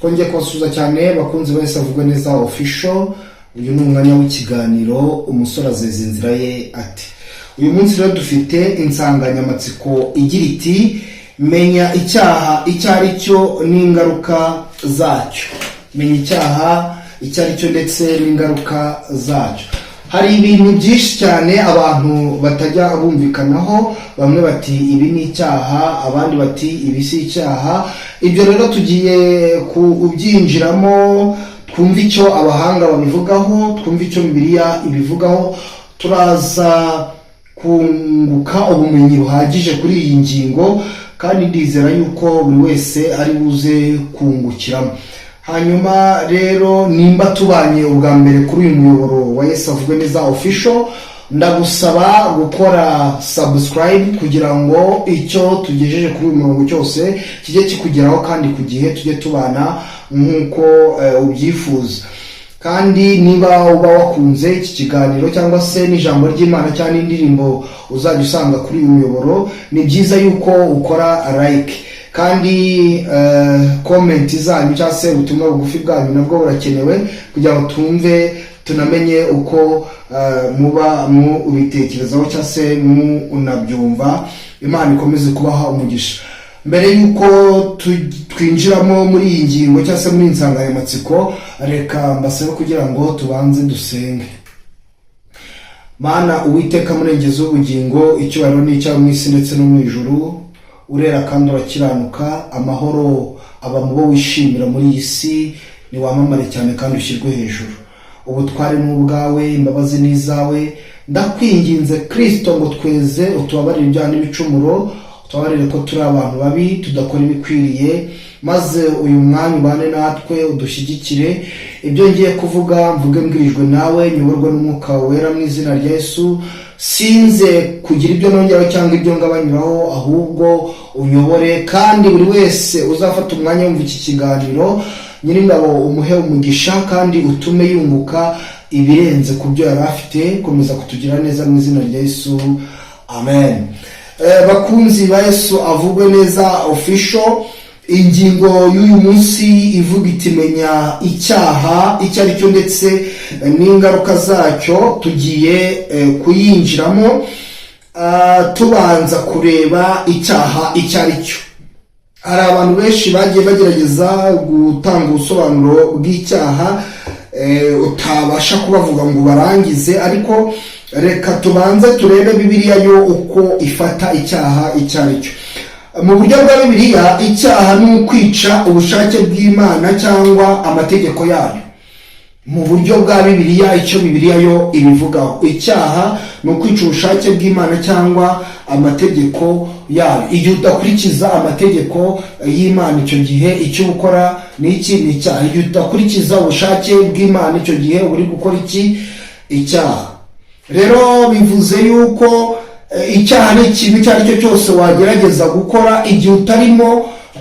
Twongeye kubasuhuza cyane, bakunzi ba Yesu Avugwe Neza Official. Uyu ni umwanya w'ikiganiro "Umusore azeza inzira ye ate?" Uyu munsi rero dufite insanganyamatsiko igira iti: "Menya icyaha icyo ari cyo n'ingaruka zacyo." Menya icyaha icyo ari cyo ndetse n'ingaruka zacyo. Hari ibintu byinshi cyane abantu batajya bumvikanaho. Bamwe bati ibi ni icyaha, abandi bati ibi si icyaha. Ibyo rero tugiye kubyinjiramo, twumve icyo abahanga babivugaho, twumve icyo Bibiliya ibivugaho. Turaza kunguka ubumenyi buhagije kuri iyi ngingo, kandi ndizera yuko buri wese ari buze kungukiramo. Hanyuma rero, nimba tubanye ubwa mbere kuri uyu muyoboro wa Yesu Avugwe Neza Official, ndagusaba gukora subscribe kugira ngo icyo tugejeje kuri uyu murongo cyose kijye kikugeraho kandi ku gihe, tujye tubana nk'uko ubyifuza. Kandi niba uba wakunze iki kiganiro cyangwa se n'ijambo ry'Imana cyangwa n'indirimbo uzajya usanga kuri uyu muyoboro, ni byiza yuko ukora like. Kandi comment zanyu cyangwa se ubutumwa bugufi bwanyu nabwo burakenewe kugira ngo twumve, tunamenye uko muba mubitekerezaho cyangwa se munabyumva. Imana ikomeze kubaha umugisha. Mbere y'uko twinjiramo muri iyi ngingo cyangwa se muri iyi nsanganyamatsiko, reka mbasabe kugira ngo tubanze dusenge. Mana Uwiteka, Murengezi w'ubugingo, icyubahiro ni icyawe mu isi ndetse no mu ijuru. Urera kandi urakiranuka. Amahoro aba mu bo wishimira muri iyi si. Niwamamare cyane kandi ushyirwe hejuru. Ubutware ni ubwawe, imbabazi ni izawe. Ndakwinginze Kirisito ngo tweze, utubabarire ibyaha n'ibicumuro, utubabarire ko turi abantu babi tudakora ibikwiriye, maze uyu mwanya ubane natwe, udushyigikire. Ibyo ngiye kuvuga, mvuge mbwirijwe nawe, nyoborwa n'Umwuka Wera, mu izina rya Yesu. Sinze kugira ibyo nongeraho cyangwa ibyo ngabanyuraho, ahubwo unyobore. Kandi buri wese uzafata umwanya wumva iki kiganiro, Nyiringabo umuhe umugisha kandi utume yunguka ibirenze ku byo yari afite. Komeza kutugira neza mu izina rya Yesu, amen. Bakunzi ba Yesu Avugwe Neza Official, ingingo y'uyu munsi ivuga iti: "Menya icyaha icyo ari cyo ndetse n'ingaruka zacyo." Tugiye kuyinjiramo, tubanza kureba icyaha icyo ari cyo. Hari abantu benshi bagiye bagerageza gutanga ubusobanuro bw'icyaha, utabasha kubavuga ngo barangize, ariko reka tubanze turebe Bibiliya yo uko ifata icyaha icyo ari cyo. Mu buryo bwa Bibiliya, icyaha ni ukwica ubushake bw'Imana cyangwa amategeko yayo. Mu buryo bwa Bibiliya, icyo Bibiliya yo ibivugaho, icyaha ni ukwica ubushake bw'Imana cyangwa amategeko yayo. Igihe udakurikiza amategeko y'Imana, icyo gihe icyo ukora ni iki? Ni icyaha. Igihe udakurikiza ubushake bw'Imana, icyo gihe uba uri gukora iki? Icyaha. Rero bivuze yuko icyaha ni ikintu icyo ari cyo cyose wagerageza gukora igihe utarimo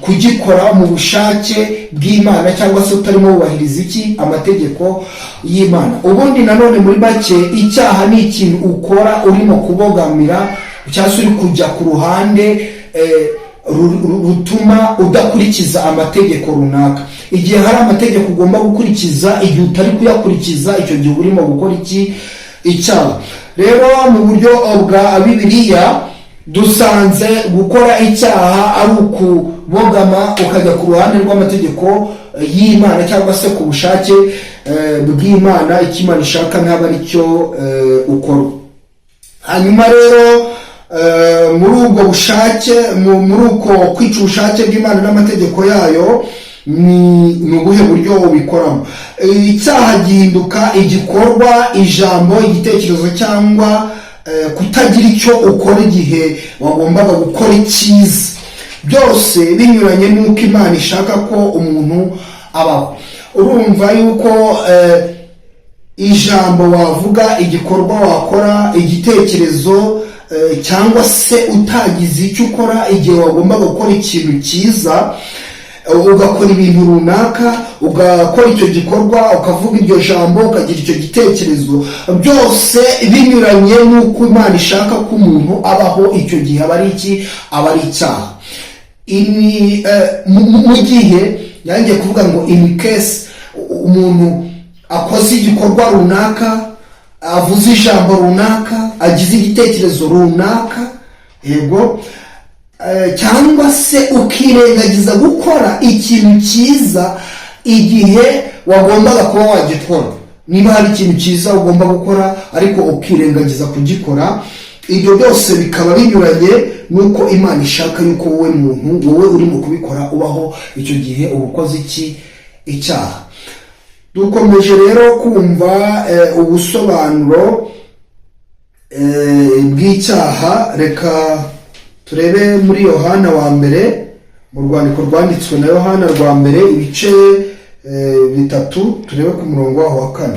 kugikora mu bushake bw'Imana, cyangwa se utarimo wubahiriza iki? Amategeko y'Imana. Ubundi nanone muri make, icyaha ni ikintu ukora urimo kubogamira cyangwa se uri kujya ku ruhande rutuma udakurikiza amategeko runaka. Igihe hari amategeko ugomba gukurikiza, igihe utari kuyakurikiza, icyo gihe urimo gukora iki? Icyaha. Rero mu buryo bwa Bibiliya, dusanze gukora icyaha ari ukubogama ukajya ku ruhande rw'amategeko y'Imana cyangwa se ku bushake bw'Imana. Icyo Imana ishaka ntabwo ari cyo ukora. Hanyuma rero, muri ubwo bushake, muri uko kwica ubushake bw'Imana n'amategeko yayo, ni ubuhe buryo ubikoramo? Icyaha gihinduka igikorwa, ijambo, igitekerezo cyangwa kutagira icyo ukora igihe wagombaga gukora icyiza, byose binyuranye n'uko Imana ishaka ko umuntu abaho. Urumva yuko ijambo wavuga, igikorwa wakora, igitekerezo, cyangwa se utagize icyo ukora igihe wagombaga gukora ikintu cyiza, ugakora ibintu runaka, ugakora icyo gikorwa, ukavuga iryo jambo, ukagira icyo gitekerezo, byose binyuranye n'uko Imana ishaka ko umuntu abaho, icyo gihe aba ari iki? Aba ari icyaha. Mu gihe Yangiye kuvuga ngo in case umuntu akoze igikorwa runaka, avuze ijambo runaka, agize igitekerezo runaka, yego, cyangwa se ukirengagiza gukora ikintu cyiza igihe wagombaga kuba wagikora. Niba hari ikintu cyiza ugomba gukora ariko ukirengagiza kugikora, ibyo byose bikaba binyuranye n'uko Imana ishaka yuko wowe muntu, wowe urimo kubikora ubaho, icyo gihe uba ukoze iki? Icyaha. Dukomeje rero kumva ubusobanuro bw'icyaha. Reka turebe muri Yohana wa mbere, mu rwandiko rwanditswe na Yohana rwa mbere, ibice 3, turebe ku murongo waho wa 4.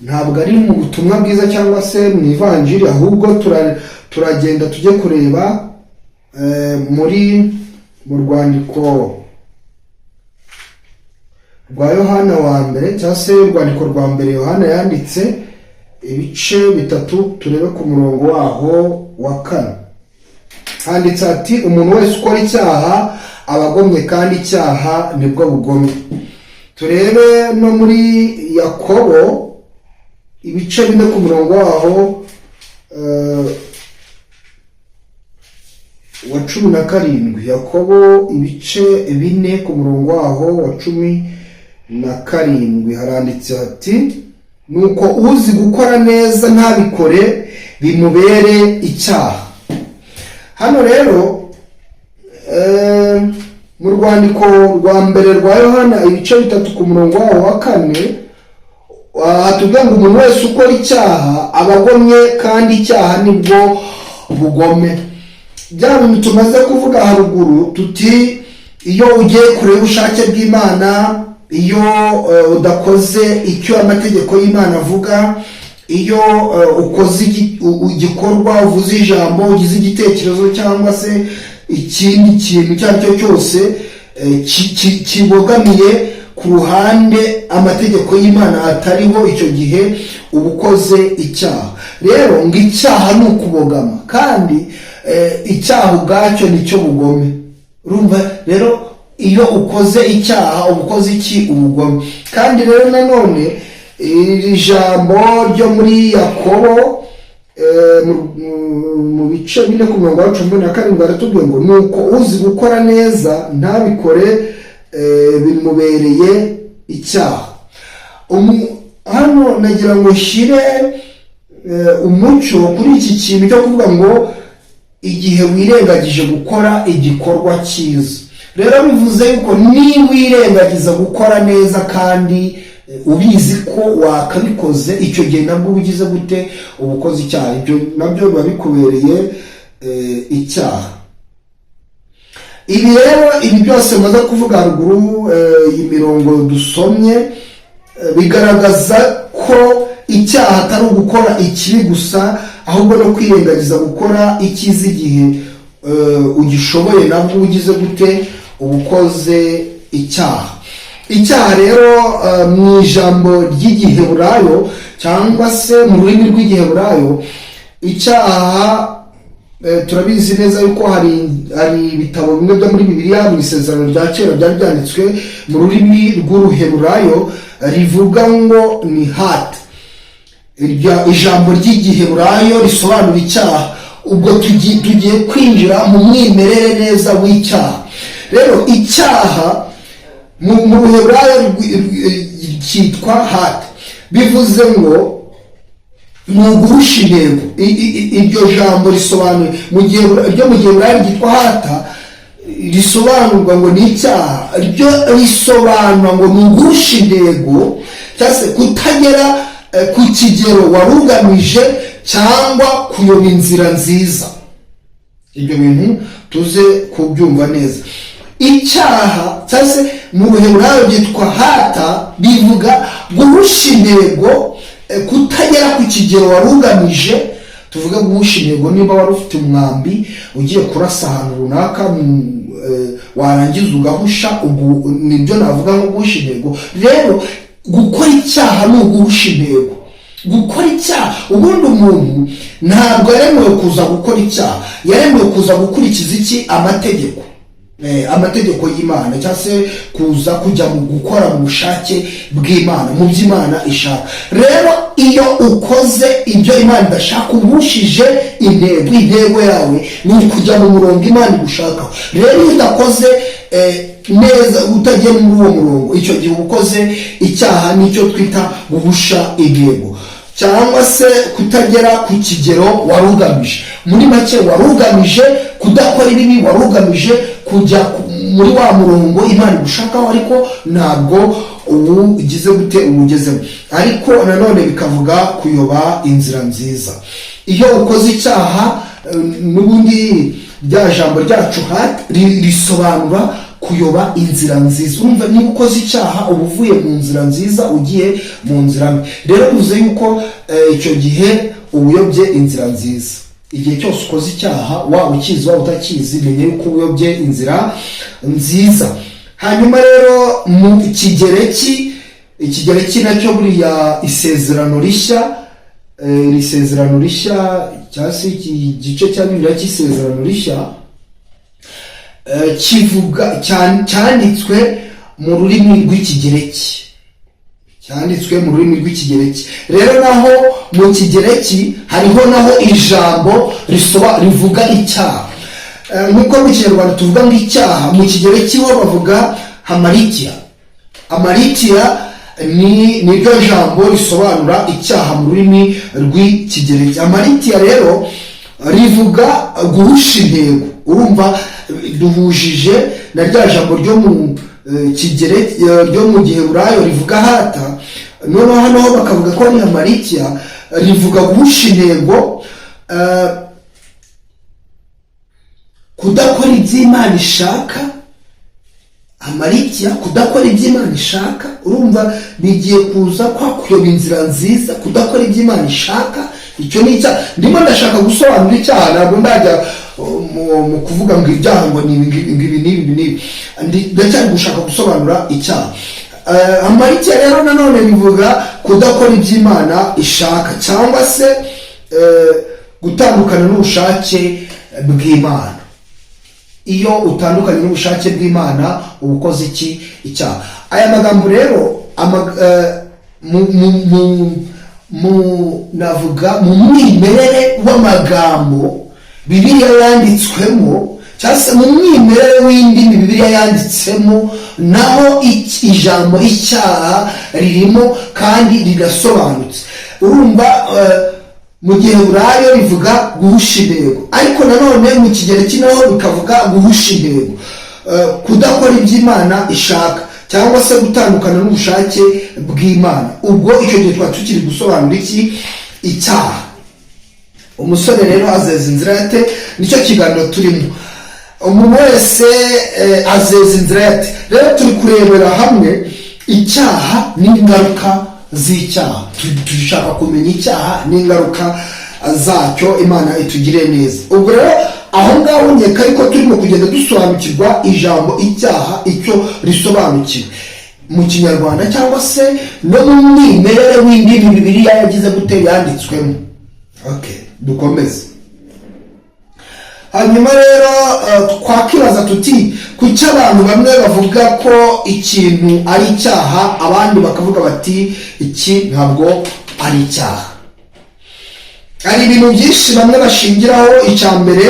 Ntabwo ari mu butumwa bwiza cyangwa se mu ivanjiri, ahubwo turagenda tujye kureba mu rwandiko rwa Yohana wa mbere, cyangwa se urwandiko rwa mbere Yohana yanditse, ibice 3, turebe ku murongo waho wa 4. Handitse ati: "Umuntu wese ukora icyaha aba agomye, kandi icyaha nibwo bugome." Turebe no muri Yakobo, ibice 4, ku murongo waho wa 17. Yakobo ibice 4, ku murongo waho wa 17, haranditse hati: "Nuko uzi gukora neza ntabikore, bimubere icyaha." Hano rero mu rwandiko rwa mbere rwa Yohana, ibice 3, ku murongo wawo wa 4, hatubwira ngo umuntu wese ukora icyaha aba agomye, kandi icyaha nibwo bugome. Bya bintu tumaze kuvuga haruguru tuti: iyo ugiye kureba ubushake bw'Imana, iyo udakoze icyo amategeko y'Imana avuga, iyo ukoze igikorwa, uvuze ijambo, ugize igitekerezo cyangwa se ikindi kintu icyo ari cyo cyose kibogamiye ku ruhande amategeko y'Imana atariho, icyo gihe uba ukoze icyaha. Rero ngo icyaha ni ukubogama, kandi icyaha ubwacyo nicyo bugome. Urumva rero, iyo ukoze icyaha uba ukoze iki? Ubugome. Kandi rero nanone iri jambo ryo muri Yakobo mu bice 4, ku murongo wa 17, baratubwiye ngo: "Nuko uzi gukora neza ntabikore, bimubereye icyaha." Hano nagira ngo nshyire umucyo kuri iki kintu cyo kuvuga ngo igihe wirengagije gukora igikorwa cyiza. Rero bivuze yuko niba wirengagiza gukora neza kandi ubizi ko wakabikoze, icyo gihe nabwo uba ugize gute? Uba ukoze icyaha. Ibyo nabyo biba bikubereye icyaha. Ibi rero, ibi byose maze kuvuga haruguru, iyi mirongo dusomye, bigaragaza ko icyaha atari ugukora ikibi gusa, ahubwo no kwirengagiza gukora icyiza igihe ugishoboye, nabwo uba ugize gute? Uba ukoze icyaha. Icyaha rero mu ijambo ry'Igiheburayo cyangwa se mu rurimi rw'Igiheburayo, icyaha, turabizi neza yuko hari ibitabo bimwe byo muri Bibiliya mu Isezerano rya Kera byari byanditswe mu rurimi rw'Uruheburayo, rivuga ngo ni hata. Ijambo ry'Igiheburayo risobanura icyaha. Ubwo tugiye kwinjira mu mwimerere neza w'icyaha. Rero icyaha mu Ruheburayo cyitwa hata, bivuze ngo ni uguhusha intego. Iryo jambo risobanuye mu gihe ryo mu Giheburayo ryitwa hata, risobanurwa ngo ni icyaha, ryo risobanura ngo ni uguhusha intego cyangwa se kutagera ku kigero wari ugamije, cyangwa kuyoba inzira nziza. Ibyo bintu tuze kubyumva neza. Icyaha cyangwa se mu Ruheburayo byitwa hata, bivuga guhusha intego, kutagera ku kigero wari ugamije. Tuvuge guhusha intego, niba wari ufite umwambi ugiye kurasa ahantu runaka, warangiza ugahusha, ubwo nibyo navuga nko guhusha intego. Rero gukora icyaha ni uguhusha intego. Gukora icyaha, ubundi umuntu ntabwo yaremewe kuza gukora icyaha, yaremewe kuza gukurikiza iki? Amategeko. Amategeko y'Imana, cyangwa se kuza kujya mu gukora mu bushake bw'Imana, mu byo Imana ishaka. Rero iyo ukoze ibyo Imana idashaka, uhushije intego. Intego yawe ni ukujya mu murongo Imana igushakaho. Rero iyo udakoze neza, utagiye muri uwo murongo, icyo gihe uba ukoze icyaha. Nicyo twita guhusha intego, cyangwa se kutagera ku kigero wari ugamije. Muri make, wari ugamije kudakora ibibi, wari ugamije kujya muri wa murongo Imana igushakaho, ariko ntabwo ubu ugize gute? Uwugezemo. Ariko nanone bikavuga kuyoba inzira nziza. Iyo ukoze icyaha, n'ubundi rya jambo ryacu hat risobanura kuyoba inzira nziza. Urumva, niba ukoze icyaha, uba uvuye mu nzira nziza, ugiye mu nzira mbi. Rero bivuze yuko icyo gihe uba uyobye inzira nziza. Igihe cyose ukoze icyaha, waba ukizi, waba utakizi, menya yuko uba uyobye inzira nziza. Hanyuma rero mu Kigereki, Ikigereki nacyo buriya, isezerano rishya, iri sezerano rishya, cyangwa se iki gice cya Bibiliya cy'Isezerano Rishya, kivuga cyanditswe mu rurimi rw'Ikigereki, cyanditswe mu rurimi rw'Ikigereki. Rero naho mu Kigereki hariho naho ijambo rivuga icyaha. Nk'uko mu Kinyarwanda tuvuga ngo icyaha, mu Kigereki ho bavuga hamaritia. Hamaritia ni niryo jambo risobanura icyaha mu rurimi rw'Ikigereki. Hamaritia rero rivuga guhusha intego. Urumva duhujije na rya jambo ryo mu Kigereki, ryo mu Giheburayo rivuga hata. Noneho hano ho bakavuga ko ari hamaritia, rivuga guhusha intego, kudakora ibyo Imana ishaka. Hamaritia, kudakora ibyo Imana ishaka. Urumva bigiye kuza kwa kuyoba inzira nziza, kudakora ibyo Imana ishaka, icyo ni icyaha. Ndimo ndashaka gusobanura icyaha, ntabwo ndajya mu kuvuga ngo ibyaha ngo ni ibi ngibi n'ibi n'ibi n'ibi. Ndacyari gushaka gusobanura icyaha. Hamaritia rero nanone bivuga kudakora ibyo Imana ishaka, cyangwa se gutandukana n'ubushake bw'Imana. Iyo utandukanye n'ubushake bw'Imana, uba ukoze iki? Icyaha. Aya magambo rero mu navuga mu mwimerere w'amagambo Bibiliya yanditswemo, cyangwa se mu mwimerere w'indimi Bibiliya yanditsemo, naho ijambo icyaha ririmo kandi rirasobanutse. Urumva mu Giheburayo rivuga guhusha intego, ariko nanone mu Kigereki naho bikavuga guhusha intego, kudakora ibyo Imana ishaka, cyangwa se gutandukana n'ubushake bw'Imana. Ubwo icyo gihe twaba tukiri gusobanura iki? Icyaha. Umusore rero azeza inzira yate? Nicyo kiganiro turimo. Umuntu wese azeza inzira yate? Rero turi kurebera hamwe icyaha n'ingaruka z'icyaha. Dushaka kumenya icyaha n'ingaruka zacyo. Imana itugire neza. Ubwo rero aho ngaho nkeka ariko turimo kugenda dusobanukirwa ijambo icyaha icyo risobanukiwe mu Kinyarwanda, cyangwa se no mu mwimerere w'indimi Bibiliya yagize gute? Yanditswemo. Okay, dukomeze. Hanyuma rero twakibaza tuti: kuki abantu bamwe bavuga ko ikintu ari icyaha, abandi bakavuga bati iki ntabwo ari icyaha? Hari ibintu byinshi bamwe bashingiraho. Icya mbere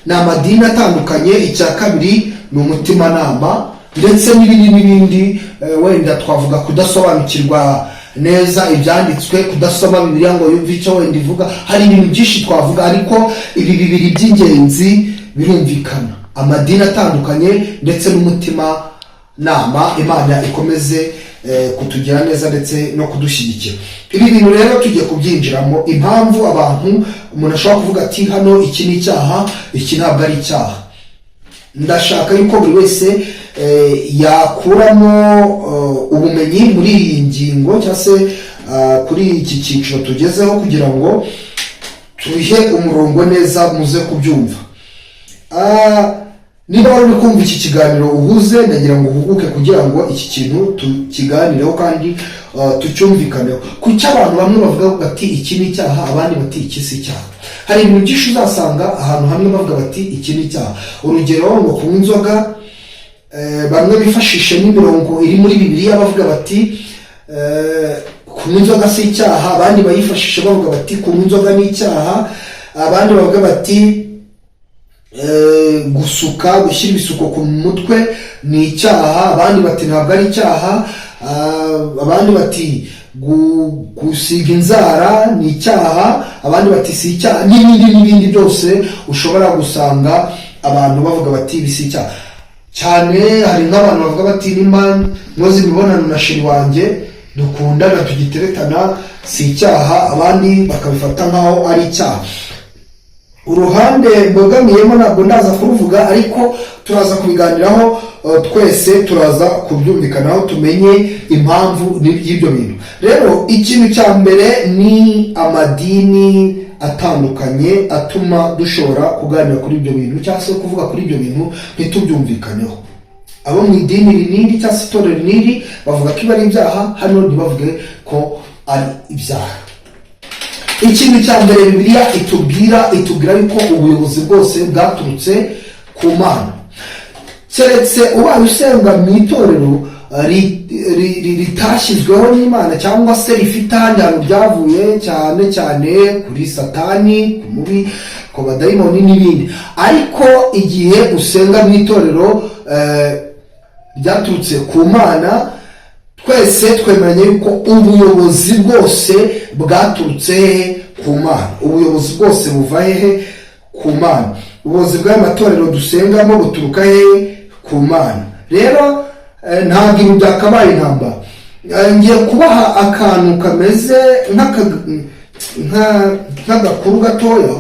ni amadini atandukanye, icya kabiri ni umutimanama, ndetse n'ibindi n'ibindi. Wenda twavuga kudasobanukirwa neza ibyanditswe, kudasoma Bibiliya ngo yumve icyo wenda ivuga. Hari ibintu byinshi twavuga, ariko ibi bibiri by'ingenzi birumvikana: amadini atandukanye ndetse n'umutima nama. Imana ikomeze kutugira neza ndetse no kudushyigikira. Ibi bintu rero tugiye kubyinjiramo, impamvu abantu, umuntu ashobora kuvuga ati hano iki ni icyaha, iki ntabwo ari icyaha. Ndashaka yuko buri wese yakuramo ubumenyi muri iyi ngingo, cyangwa se kuri iki cyiciro tugezeho, kugira ngo tubihe umurongo neza muze kubyumva. Niba wari uri kumva iki kiganiro uhuze, ndagira ngo uhuguke kugira ngo iki kintu tukiganireho kandi tucyumvikaneho. Kuki abantu bamwe bavuga bati iki ni icyaha, abandi bati iki si icyaha? Hari ibintu byinshi uzasanga ahantu hamwe bavuga bati iki ni icyaha. Urugero, ngo kunywa inzoga, bamwe bifashisha n'imirongo iri muri Bibiliya bavuga bati kunywa inzoga si icyaha, abandi bayifashisha bavuga bati kunywa inzoga ni icyaha, abandi bavuga bati gusuka, gushyira ibisuko ku mutwe ni icyaha, abandi bati ntabwo ari icyaha, abandi bati gusiga inzara ni icyaha, abandi bati si icyaha, n'ibindi n'ibindi byose ushobora gusanga abantu bavuga bati ibi si icyaha. Cyane hari nk'abantu bavuga bati nimba nkoze imibonano na chéri wanjye dukundana, tugiteretana, si icyaha, abandi bakabifata nk'aho ari icyaha. Uruhande mbogamiyemo ntabwo ndaza kuruvuga, ariko turaza kubiganiraho, twese turaza kubyumvikanaho, tumenye impamvu y'ibyo bintu. Rero ikintu cya mbere ni amadini atandukanye atuma dushobora kuganira kuri ibyo bintu cyangwa se kuvuga kuri ibyo bintu ntitubyumvikaneho. Abo mu idini iri n'iri cyangwa se itorero iri n'iri bavuga ko ibi ari ibyaha, hano ntibavuge ko ari ibyaha. Ikintu cya mbere Bibiliya itubwira, itubwira yuko ubuyobozi bwose bwaturutse ku Mana, keretse ubaye usenga mu itorero ritashyizweho n'Imana cyangwa se rifite ahandi hantu ryavuye, cyane cyane kuri Satani, ku mubi, ku badayimoni n'ibindi. Ariko igihe usenga mu itorero ryaturutse ku Mana, twese twemeranya yuko ubuyobozi bwose bwaturutse hehe? Ku Mana. Ubuyobozi bwose buva hehe? Ku Mana. Ubuyobozi bw'aya matorero dusengamo buturuka hehe? Ku Mana. Rero ntabwo ibi byakabaye intambara. Ngiye kubaha akantu kameze nk'agakuru gatoya.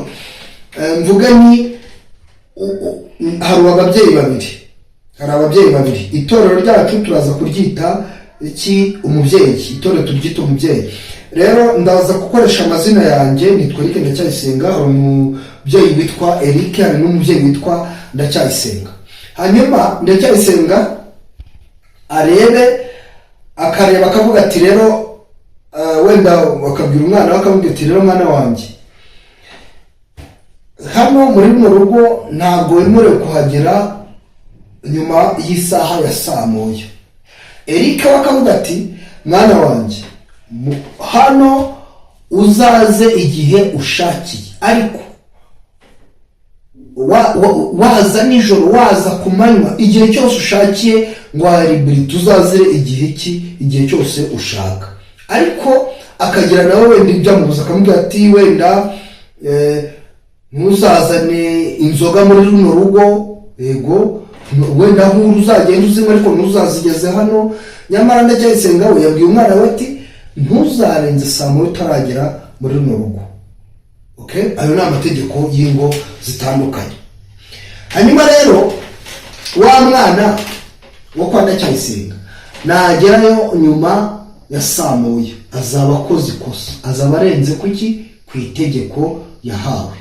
Mvuge ni hari ababyeyi babiri, hari ababyeyi babiri. Itorero ryacu turaza kuryita iki? Umubyeyi. Itorero turyita umubyeyi. Rero ndaza gukoresha amazina yanjye, nitwa Eric Ndacyayisenga. Hari umubyeyi witwa Eric, hari n'umubyeyi witwa Ndacyayisenga. Hanyuma Ndacyayisenga arebe, akareba, akavuga ati rero wenda akabwira umwana we, akamubwira ati: "Rero mwana wanjye, hano muri runo rugo ntabwo wemerewe kuhagera nyuma y'isaha ya saa 1." Eric we akavuga ati: "Mwana wanjye, hano uzaze igihe ushakiye, ariko waza nijoro, waza ku manywa, igihe cyose ushakiye, ngo hari tuzazire igihe ki, igihe cyose ushaka." Ariko akagira nawe wenda ibyo amubuza, akamubwira ati: "Wenda ntuzazane inzoga muri runo rugo, yego wenda aho uri uzagenda uzinywa, ariko ntuzazigeze hano." Nyamara Ndacyayisenga we yabwiye umwana we ati: "Ntuzarenze saa 1 utaragera muri runo rugo." Okay? Ayo ni amategeko y'ingo zitandukanye. Hanyuma rero wa mwana wo kwa Ndacyayisenga nagerayo nyuma ya saa 1, azaba akoze ikosa, azaba arenze kuki? Ku itegeko yahawe.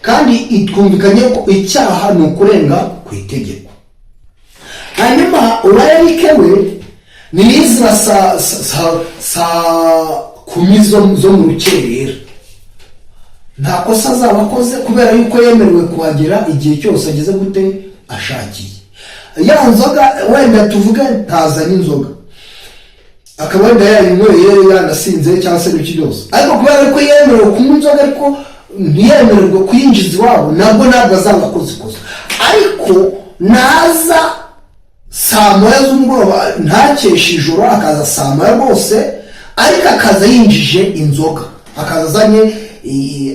Kandi twumvikanye ko icyaha ni ukurenga ku itegeko. Hanyuma uwa Eric we niyizira saa 10 zo mu rukerera, nta kosa azaba akoze, kubera yuko yemerewe kuhagera igihe cyose ageze gute? Ashakiye. Ya nzoga, wenda tuvuge ntazanye inzoga, akaba wenda yayinyweye, yanasinze cyangwa se n'ibiki byose, ariko kubera ko yemerewe kunywa inzoga ariko ntiyemererwe kuyinjiza iwabo, nabwo ntabwo azaba akoze ikosa. Ariko naza saa 1 z'umugoroba, ntakeshe ijoro, akaza saa 1 rwose, ariko akaza yinjije inzoga, akaza azanye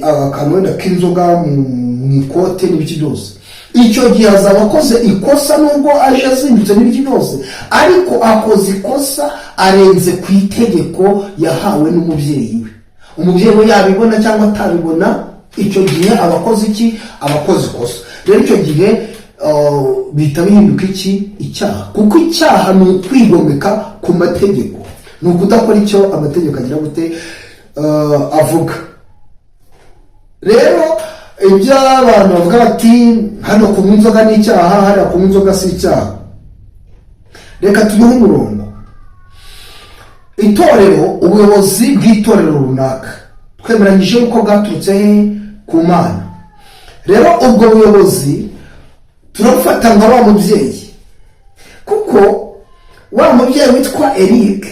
akantu wenda k'inzoga mu ikote n'ibiki byose, icyo gihe azaba akoze ikosa, nubwo aje azindutse n'ibiki byose, ariko akoze ikosa, arenze ku itegeko yahawe n'umubyeyi we. Umubyeyi we yabibona cyangwa atabibona, icyo gihe aba akoze iki? Aba akoze ikosa. Rero icyo gihe bihita bihinduka iki? Icyaha. Kuko icyaha ni ukwigomeka ku mategeko, ni ukudakora icyo amategeko agira gute? Avuga. Rero Ibyo abantu bavuga bati hano kunywa inzoga ni icyaha, hariya kunywa inzoga si icyaha, reka tubihe umurongo. Itorero, ubuyobozi bw'itorero runaka, twemeranyije yuko bwaturutse he? Ku Mana. Rero ubwo buyobozi turabufata nka wa mubyeyi, kuko wa mubyeyi witwa Eric,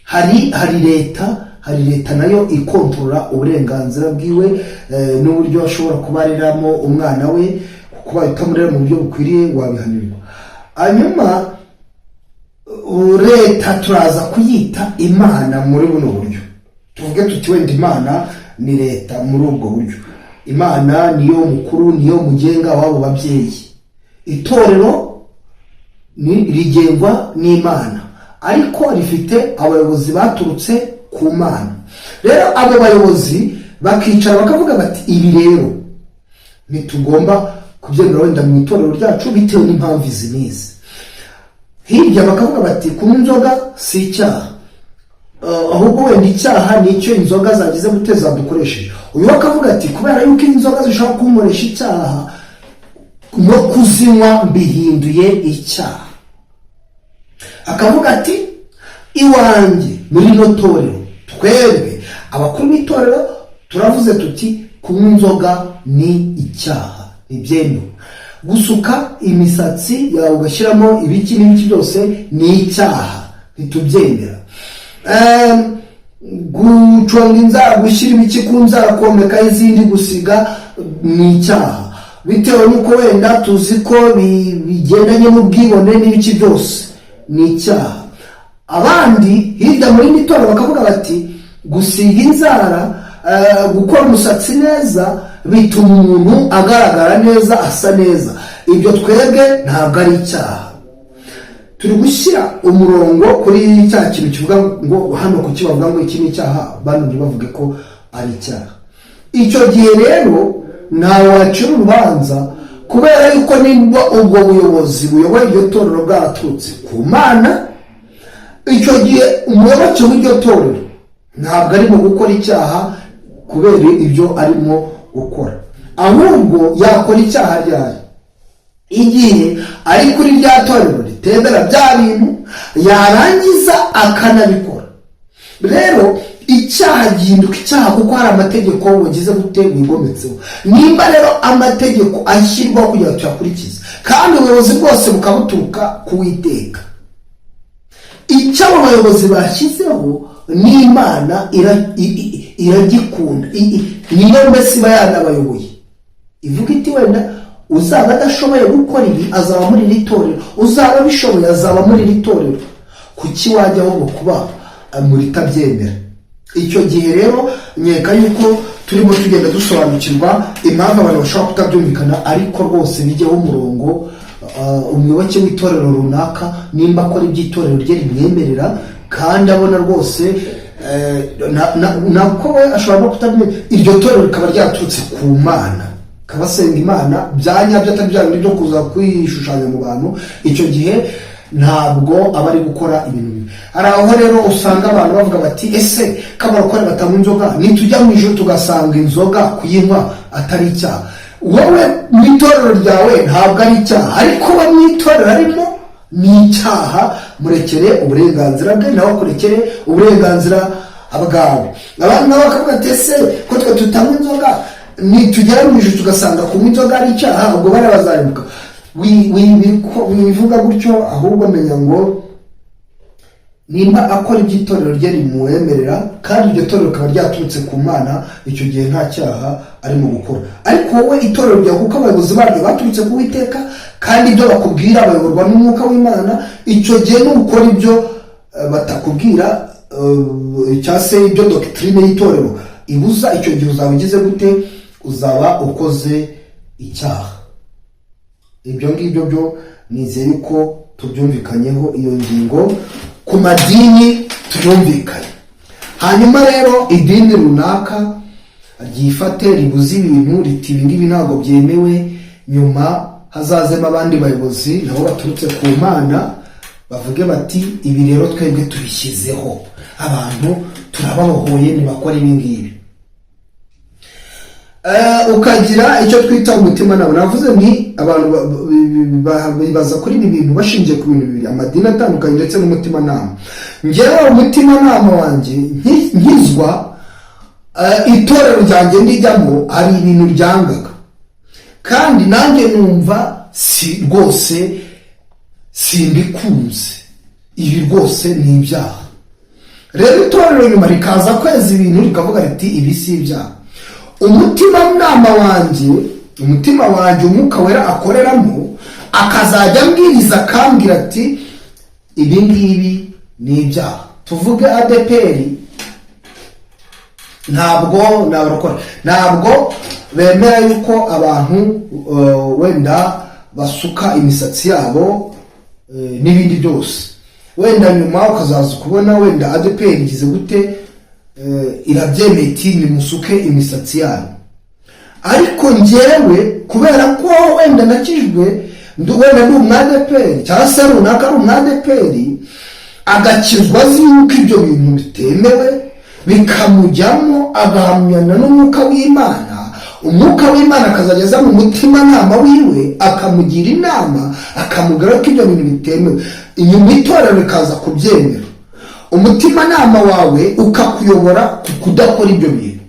hari leta nayo ikontorora uburenganzira bwiwe n'uburyo ashobora kuba areramo umwana we, kuko utamurera mu buryo bukwiriye wabihanirwa. Hanyuma leta turaza kuyita Imana muri buno buryo. Tuvuge tuti wenda Imana ni leta muri ubwo buryo. Imana niyo mukuru, niyo mugenga w'abo babyeyi. Itorero ni rigengwa n'Imana, ariko rifite abayobozi baturutse ku Mana. Rero abo bayobozi bakicara bakavuga bati: "Ibi rero ntitugomba kubyemera wenda mu itorero ryacu bitewe n'impamvu izi n'izi." Hirya bakavuga bati: "Kunywa inzoga si icyaha, ahubwo wenda icyaha ni icyo inzoga zagize gute, zadukoresheje." Uyu we akavuga ati: "Kubera yuko inzoga zishobora kunkoresha icyaha, no kuzinywa mbihinduye icyaha." Akavuga ati: "Iwanjye muri rino torero, twebwe abakuru b'itorero turavuze tuti kunywa inzoga ni icyaha, ntibyemewe. Gusuka imisatsi yawe ugashyiramo ibiki n'ibiki byose ni icyaha, ntitubyemera. Guconga inzara, gushyira ibiki ku nzara, komekaho izindi, gusiga, ni icyaha, bitewe n'uko wenda tuzi ko bigendanye n'ubwibone n'ibiki byose, ni icyaha." Abandi hirya muri iri torero bakavuga bati: "Gusiga inzara, gukora umusatsi neza bituma umuntu agaragara neza, asa neza. Ibyo twebwe ntabwo ari icyaha." Turi gushyira umurongo kuri cya kintu kivuga ngo hano kuki bavuga ngo iki ni icyaha, bano ntibavuge ko ari icyaha. Icyo gihe rero ntawe wacira urubanza, kubera yuko nimba ubwo buyobozi buyoboye iryo torero bwaraturutse ku Mana, icyo gihe umuyoboke w'iryo torero ntabwo arimo gukora icyaha kubera ibyo arimo gukora. Ahubwo yakora icyaha ryari? Igihe ari kuri rya torero ritemera bya bintu, yarangiza akanabikora. Rero icyaha gihinduka icyaha kuko hari amategeko wagize gute, wigometseho. Nimba rero amategeko ashyirwaho kugira ngo tuyakurikize, kandi ubuyobozi bwose bukaba buturuka ku Witeka, icyo abo bayobozi bashyizeho n'Imana iragikunda. Niyo mbese iba yanabayoboye, ivuga iti: "Wenda uzaba adashoboye gukora ibi azaba muri iri torero, uzaba abishoboye azaba muri iri torero." Kuki wajya ahubwo kuba muri tabyemera? Icyo gihe rero nkeka yuko turimo tugenda dusobanukirwa impamvu abantu bashobora kutabyumvikana, ariko rwose bijyeho umurongo. Umuyoboke w'itorero runaka, nimba akora iby'itorero rye rimwemerera kandi abona rwose nako we ashobora no kutabyemera, iryo torero rikaba ryaturutse ku Mana, akaba asenga Imana bya nyabyo, atari bya bindi byo kuza kwishushanya mu bantu, icyo gihe ntabwo aba ari gukora ibintu bibi. Hari aho rero usanga abantu bavuga bati: "Ese ko abarokore batanywa inzoga, nitujya mu ijoro tugasanga inzoga kuyinywa atari icyaha?" Wowe mu itorero ryawe ntabwo ari icyaha, ariko we mu itorero arimo ni icyaha. Murekere uburenganzira bwe, nawe akurekere uburenganzira bwawe. Abandi nabo bakavuga ati: "Ese ko twe tutanywa inzoga, nitugera mu ijoro tugasanga kunywa inzoga ari icyaha, ubwo bariya bazarimbuka?" Wivuga gutyo, ahubwo menya ngo nimba akora iby'itorero rye rimwemerera, kandi iryo torero rikaba ryaturutse ku Mana, icyo gihe nta cyaha arimo gukora. Ariko wowe itorero ryawe, kuko abayobozi baryo baturutse ku Witeka, kandi ibyo bakubwira bayoborwa n'umwuka w'Imana, icyo gihe nukora ibyo batakubwira cyangwa se ibyo doctrine y'itorero ibuza, icyo gihe uzaba ugize gute? Uzaba ukoze icyaha. Ibyo ngibyo byo nizeye yuko tubyumvikanyeho. Iyo ngingo ku madini tuyumvikanye. Hanyuma rero idini runaka ryifate ribuze ibintu, riti: "Ibi ngibi ntabwo byemewe." Nyuma hazazemo abandi bayobozi nabo baturutse ku Mana, bavuge bati: "Ibi rero twebwe tubishyizeho, abantu turababohoye, ntibakora ibi ngibi." Ukagira icyo twita umutimanama. Navuze nti abantu bibaza kuri ibi bintu bashingiye ku bintu bibiri: amadini atandukanye ndetse n'umutimanama. Ngewe umutimanama wanjye nkizwa, itorero ryanjye ndijyamo, hari ibintu ryangaga, kandi nanjye numva si rwose simbikunze, ibi rwose ni ibyaha. Rero itorero nyuma rikaza kweza ibintu, rikavuga riti: "Ibi si ibyaha." Umutimanama wanjye, umutima wanjye Umwuka Wera akoreramo, akazajya ambwiriza, akambwira ati: "Ibi ngibi ni ibyaha." Tuvuge ADEPR, ntabwo nabarokora, ntabwo bemera yuko abantu wenda basuka imisatsi yabo n'ibindi byose. Wenda nyuma ukazaza kubona wenda ADEPR igize gute, irabyemeye iti: "Nimusuke imisatsi yanyu." Ariko njyewe kubera ko wenda nakijwe, wenda ndi umwadeperi cyangwa se runaka ari umwadeperi, agakizwa azi yuko ibyo bintu bitemewe, bikamujyamo, agahamyana n'Umwuka w'Imana, Umwuka w'Imana akazajya aza mu mutimanama wiwe, akamugira inama, akamubwira ko ibyo bintu bitemewe. Inyuma itorero rikaza kubyemera, umutimanama wawe ukakuyobora ku kudakora ibyo bintu.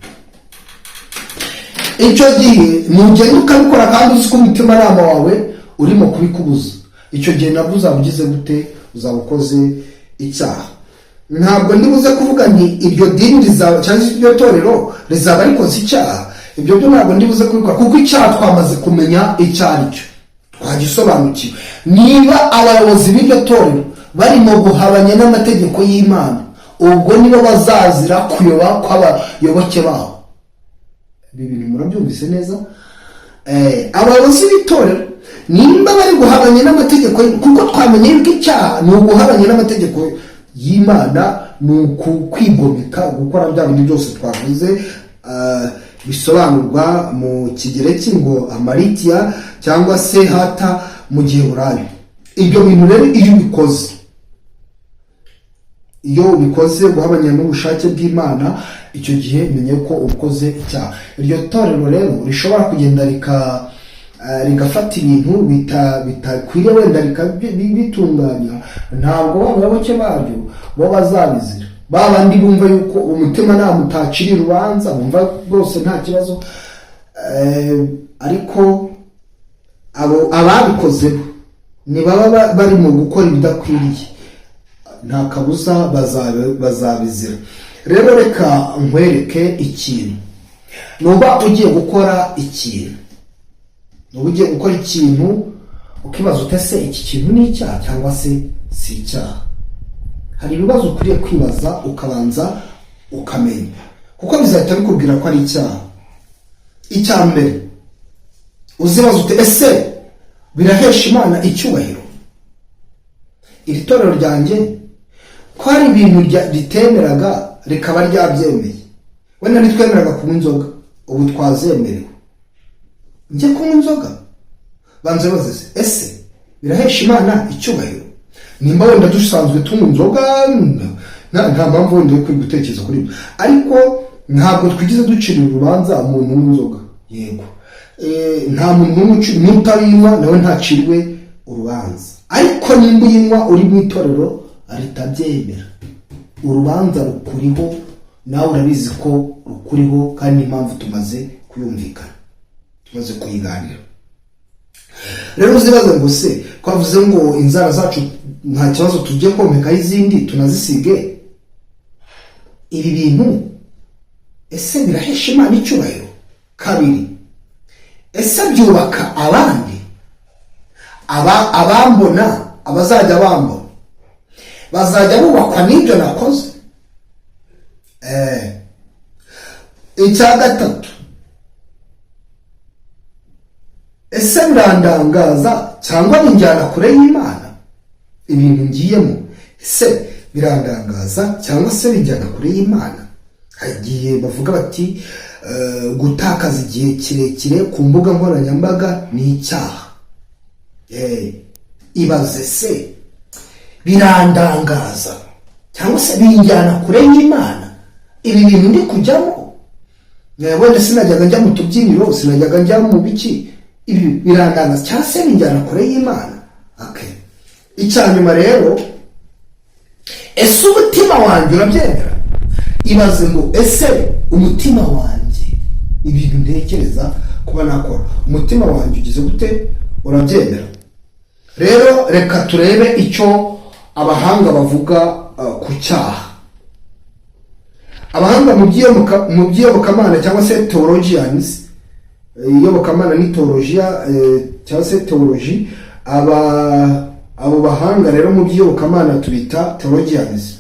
Icyo gihe nugenda ukabikora kandi uzi ko umutimanama wawe urimo kubikubuza, icyo gihe nabwo uzaba ugize gute? Uzaba ukoze icyaha. Ntabwo ndibuze kuvuga nti iryo dini rizaba cyangwa se iryo torero rizaba rikoze icyaha. Ibyo byo ntabwo ndibuze kubikora, kuko icyaha twamaze kumenya icyo ari cyo, twagisobanukiwe. Niba abayobozi b'iryo torero barimo guhabanya n'amategeko y'Imana, ubwo nibo bazazira kuyoba kw'abayoboke babo. Ibi bintu murabyumvise neza? Abayobozi b'itorero nimba bari guhabanya n'amategeko, kuko twamenye yuko icyaha ni uguhabanya n'amategeko y'Imana, ni ukwigomeka, gukora bya bindi byose twavuze, bisobanurwa mu Kigereki ngo hamartia, cyangwa se hata mu Giheburayo. Ibyo bintu rero iyo ubikoze, iyo ubikoze guhabanya n'ubushake bw'Imana, icyo gihe menye ko ukoze icyaha. Iryo torero rero rishobora kugenda rigafata ibintu bitakwiriye, wenda rikabitunganya, ntabwo ba bayoboke baryo bo bazabizira. Ba bandi bumva yuko umutima nta mutacira urubanza, bumva rwose nta kibazo, ariko abo ababikoze bo nibaba barimo gukora ibidakwiriye, nta kabuza bazabizira. Rero reka nkwereke ikintu. Nuba ugiye gukora ikintu, nuba ugiye gukora ikintu, ukibaza ute: "Se iki kintu ni icyaha cyangwa se si icyaha?" Hari ibibazo ukwiriye kwibaza, ukabanza ukamenya, kuko bizahita bikubwira ko ari icyaha. Icya mbere uzibaza ute: "Ese birahesha Imana icyubahiro?" Iri torero ryanjye ko hari ibintu ritemeraga rikaba ryabyemeye, wenda ntitwemeraga kunywa inzoga, ubu twazemerewe, njye kunywa inzoga? Banza wibaze se: "Ese birahesha Imana icyubahiro?" Nimba wenda dusanzwe tunywa inzoga, nta mpamvu wenda yo gutekereza kuri ibyo, ariko ntabwo twigeze ducira urubanza umuntu unywa inzoga. Yego, nta muntu n'umwe n'utayinywa nawe ntacirwe urubanza. Ariko nimba uyinywa uri mu itorero ritabyemera, urubanza rukuriho, nawe urabizi ko rukuriho, kandi n'impamvu tumaze kuyumvikana, tumaze kuyiganira. Rero uzibaze ngo: "Se twavuze ngo inzara zacu nta kibazo, tujye komekaho izindi tunazisige, ibi bintu ese birahesha Imana icyubahiro?" Kabiri, ese byubaka abandi? Abambona, abazajya bambona bazajya bubakwa n'ibyo nakoze? Icya gatatu, ese birandangaza cyangwa binjyana kure y'Imana? Ibintu ngiyemo, ese birandangaza cyangwa se bijyana kure y'Imana? Hari igihe bavuga bati gutakaza igihe kirekire ku mbuga nkoranyambaga ni icyaha. Ibaze se: "Birandangaza cyangwa se binjyana kure y'Imana ibi bintu ndi kujyamo?" Wenda sinajyaga njya mu tubyiniro, sinajyaga njya mu biki, ibi birandangaza cyangwa se binjyana kure y'Imana? Okay. Icya nyuma rero, ese umutima wanjye urabyemera? Ibaze ngo ese umutima wanjye, ibintu ntekereza kuba nakora, umutima wanjye ugize gute? Urabyemera? Rero reka turebe icyo abahanga bavuga ku cyaha. Abahanga mu by'iyobokamana cyangwa se theologians, iyobokamana ni teologiya cyangwa se theology. Abo bahanga rero mu by'iyobokamana tubita theologians,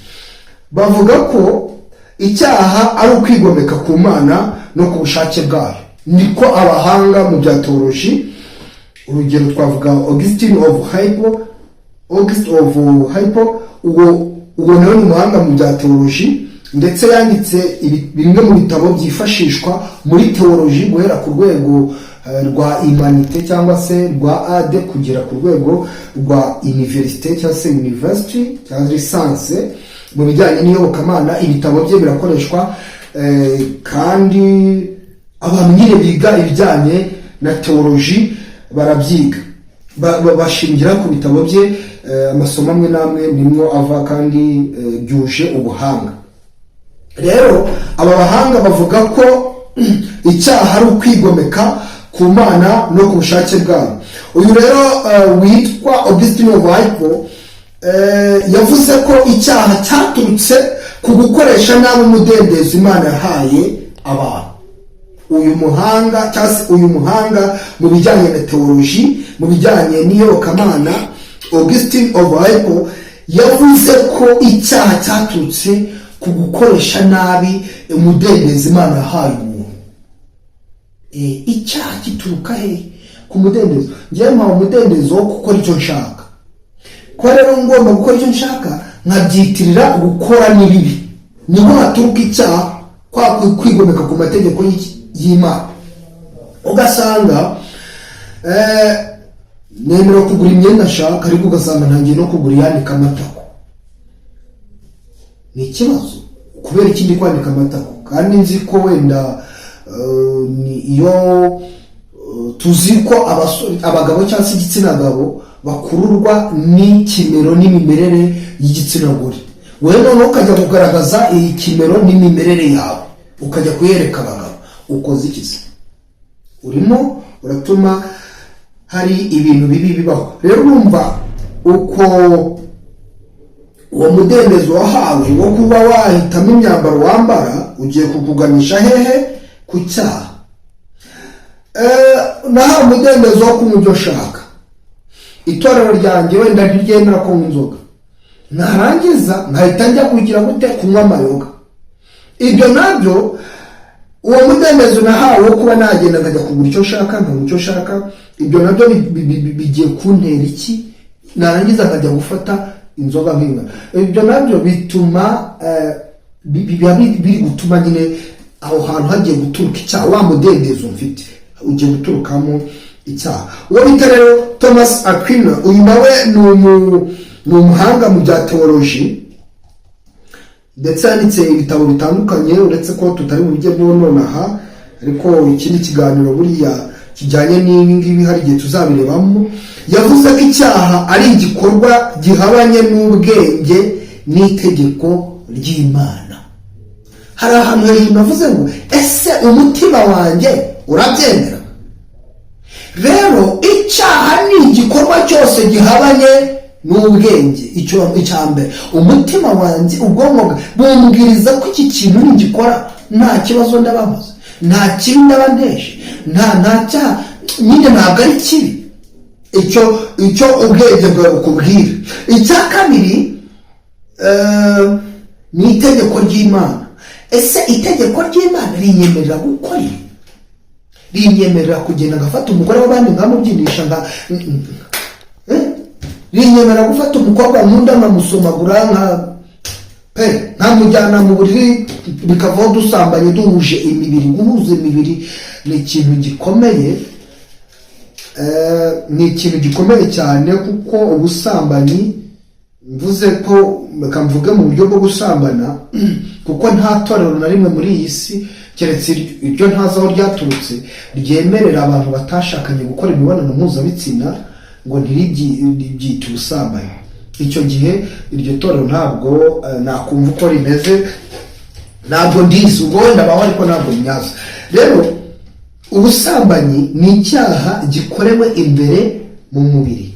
bavuga ko icyaha ari ukwigomeka ku Mana no ku bushake bwayo. Niko abahanga mu bya theology, urugero twavuga Augustine of Hippo, August of Hippo. Uwo nawe ni umuhanga mu bya theology, ndetse yanditse bimwe mu bitabo byifashishwa muri theology guhera ku rwego rwa humanité cyangwa se rwa A2 kugera ku rwego rwa université cyangwa se university cyangwa licence mu bijyanye n'iyobokamana. Ibitabo bye birakoreshwa, kandi abantu nyine biga ibijyanye na theology barabyiga, bashingira ku bitabo bye, amasomo amwe n'amwe nimwo ava kandi byuje ubuhanga. Rero aba bahanga bavuga ko icyaha ari ukwigomeka ku Mana no ku bushake bwayo. Uyu rero witwa Augustine of Hippo yavuze ko icyaha cyaturutse ku gukoresha nabi umudendezo Imana yahaye abantu. Uyu muhanga cyangwa se uyu muhanga mu bijyanye na theology, mu bijyanye n'iyobokamana, Augustine of Hippo, yavuze ko icyaha cyaturutse ku gukoresha nabi umudendezo Imana yahaye umuntu. Icyaha gituruka he? Ku mudendezo. Ngewe mpawe umudendezo wo gukora icyo nshaka. Kuba rero ngomba gukora icyo nshaka, nkabyitirira gukora n'ibibi, niho haturuka icyaha, kwa kwigomeka ku mategeko y'Imana. Ugasanga nemerewe kugura imyenda nshaka, ariko ugasanga ntangiye no kugura iyanika amatako. Ni ikibazo. Kubera ikindi kwanika amatako, kandi nzi ko wenda ni iyo tuzi ko abasore, abagabo cyangwa se igitsina gabo bakururwa n'ikimero n'imimerere y'igitsina gore, wowe noneho ukajya kugaragaza iyi kimero n'imimerere yawe, ukajya kuyereka abagabo, ukoze iki se? Urimo uratuma hari ibintu bibi bibaho. Rero urumva uko uwo mudendezo wahawe wo kuba wahitamo imyambaro wambara ugiye kukuganisha hehe? Ku cyaha. Nahawe umudendezo wo kunywa ibyo nshaka. Itorero ryanjye wenda ntiryemera kunywa inzoga, narangiza nkahita njya kugira gute? Kunywa amayoga. Ibyo nabyo, uwo mudendezo nahawe wo kuba nagenda nkajya kugura icyo nshaka, nkanywa icyo nshaka, ibyo nabyo bigiye kuntera iki? Narangiza nkajya gufata inzoga nk'inywa, ibyo nabyo bituma biba biri gutuma nyine aho hantu hagiye guturuka icyaha. Wa mudendezo mfite ugiye guturukamo icyaha. Uwo bita rero Thomas Aquinas, uyu nawe ni umuhanga mu bya theology, ndetse yanditse ibitabo bitandukanye, uretse ko tutari bubijyemo nonaha, ariko ikindi kiganiro buriya kijyanye n'ibi ngibi hari igihe tuzabirebamo. Yavuze ko icyaha ari igikorwa gihabanye n'ubwenge n'itegeko ry'Imana. Hari ahantu hejuru navuze ngo ese umutima wanjye urabyemera? Rero icyaha ni igikorwa cyose gihabanye n'ubwenge. Icyo icya mbere, umutima wanjye, ubwonko bumbwiriza ko iki kintu nigikora nta kibazo ndabamuze, nta kibi ndaba nteje, nta cyaha nyine, ntabwo ari kibi. Icyo ubwenge bwawe bukubwira. Icya kabiri ni itegeko ry'Imana. Ese itegeko ry'Imana rinyemerera gukora ibi? Rinyemerera kugenda ngafata umugore w'abandi nkamubyinisha nka eh? Rinyemerera gufata umukobwa nkunda nkamusomagura, nka pe nkamujyana mu buriri, bikavaho dusambanye, duhuje imibiri? Guhuza imibiri ni ikintu gikomeye, ni ikintu gikomeye cyane, kuko ubusambanyi Mvuze ko, reka mvuge mu buryo bwo gusambana, kuko nta torero na rimwe muri iyi si, keretse iryo ntazi aho ryaturutse, ryemerera abantu batashakanye gukora imibonano mpuzabitsina ngo ntiribyite ubusambanyi. Icyo gihe iryo torero ntabwo nakumva uko rimeze, ntabwo ndizi. Ubwo wenda baho, ariko ntabwo nyazo. Rero ubusambanyi ni icyaha gikorewe imbere mu mubiri,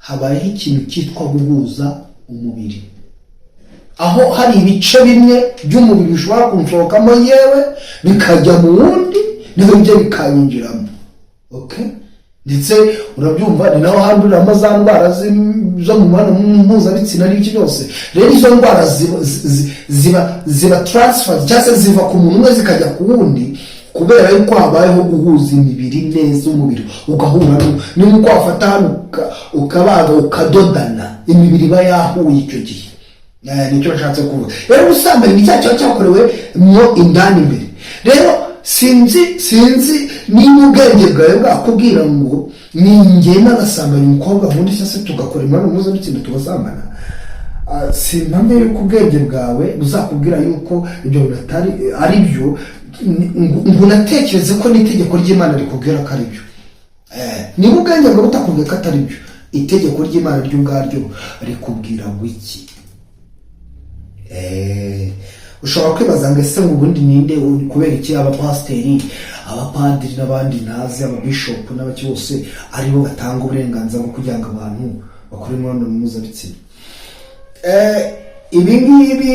habayeho ikintu cyitwa guhuza umubiri, aho hari ibice bimwe by'umubiri bishobora kunsohokamo, yewe bikajya mu wundi, niho ibyo bikanyinjiramo. Okay? Ndetse urabyumva, ni naho handuriramo za ndwara zo mu mibonano mpuzabitsina n'ibiki byose. Rero izo ndwara ziba transfer, cyangwa se ziva ku muntu umwe zikajya ku wundi, kubera yuko habayeho guhuza imibiri neza, umubiri ugahura. Ni nk'uko wafata hano ukabaga, ukadodana, imibiri iba yahuye icyo gihe. Nicyo nshatse kuvuga. Rero ubusambanyi ni icyaha kiba cyakorewe mo indani imbere. Rero sinzi niba ubwenge bwawe bwakubwira ngo ningenda agasambanya umukobwa nkunda, cyangwa se tugakora imibonano mpuzabitsina, tugasambana. Simpamya yuko ubwenge bwawe buzakubwira yuko ibyo bintu atari ari byo, ngo unatekereze ko n'itegeko ry'Imana rikubwira ko ari byo. Niba ubwenge bwawe butakubwiye ko atari byo, itegeko ry'Imana ryo ubwaryo rikubwira ngo iki? Ushobora kwibaza ngo ese ngo ubundi ninde, kubera iki abapasiteri, abapadiri n'abandi ntazi, ababishopu n'abaki bose aribo batanga uburenganzira bwo kugira ngo abantu bakore imibonano mpuzabitsina? Ibi ngibi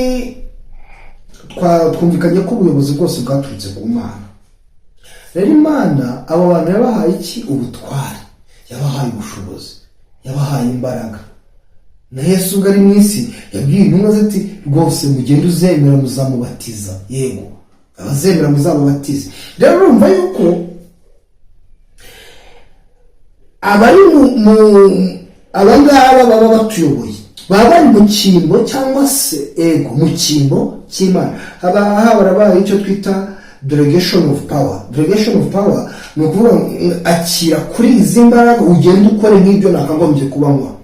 twumvikanye ko ubuyobozi bwose bwaturutse ku Mana. Rero Imana abo bantu yabahaye iki? Ubutware, yabahaye ubushobozi, yabahaye imbaraga. Na Yesu ubwo ari mu isi yabwiye intumwa ze ati: "Rwose mugende, uzemera muzamubatiza, yego, abazemera muzamubatize." Rero urumva yuko abari mu abangaba baba batuyoboye baba bari mu cyimbo, cyangwa se ego, mu cyimbo cy'Imana. Haba harabaye icyo twita delegation of power. Delegation of power ni ukuvuga ngo akira kuri izi mbaraga, ugende ukore nk'ibyo nakagombye kuba nkora.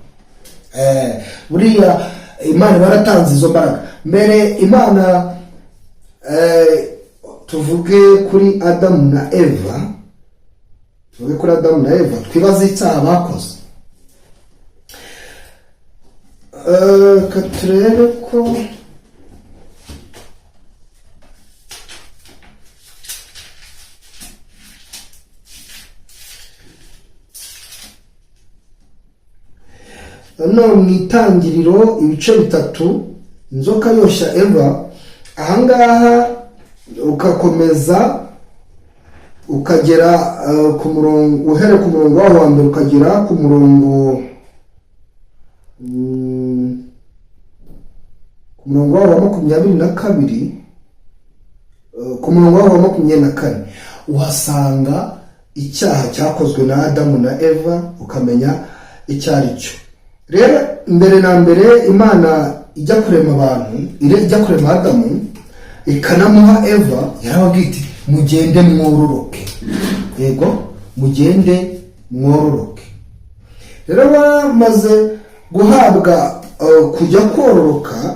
Buriya Imana baratanze izo mbaraga mbere. Imana, tuvuge kuri Adamu na Eva, tuvuge kuri Adamu na Eva, twibaze icyaha bakoze. Reka turebe ko hano mu Itangiriro ibice 3, inzoka yoshya Eva, ahangaha ugakomeza ukagera ku murongo, uhereye ku murongo waho wa mbere ukagera ku murongo waho wa 22, ku murongo waho wa 24, uhasanga icyaha cyakozwe na Adamu na Eva, ukamenya icyo ari cyo. Rero mbere na mbere Imana ijya kurema abantu, ijya kurema Adamu ikanamuha Eva, yarababwiye iti: "Mugende mwororoke." Yego, mugende mwororoke. Rero bamaze guhabwa kujya kororoka,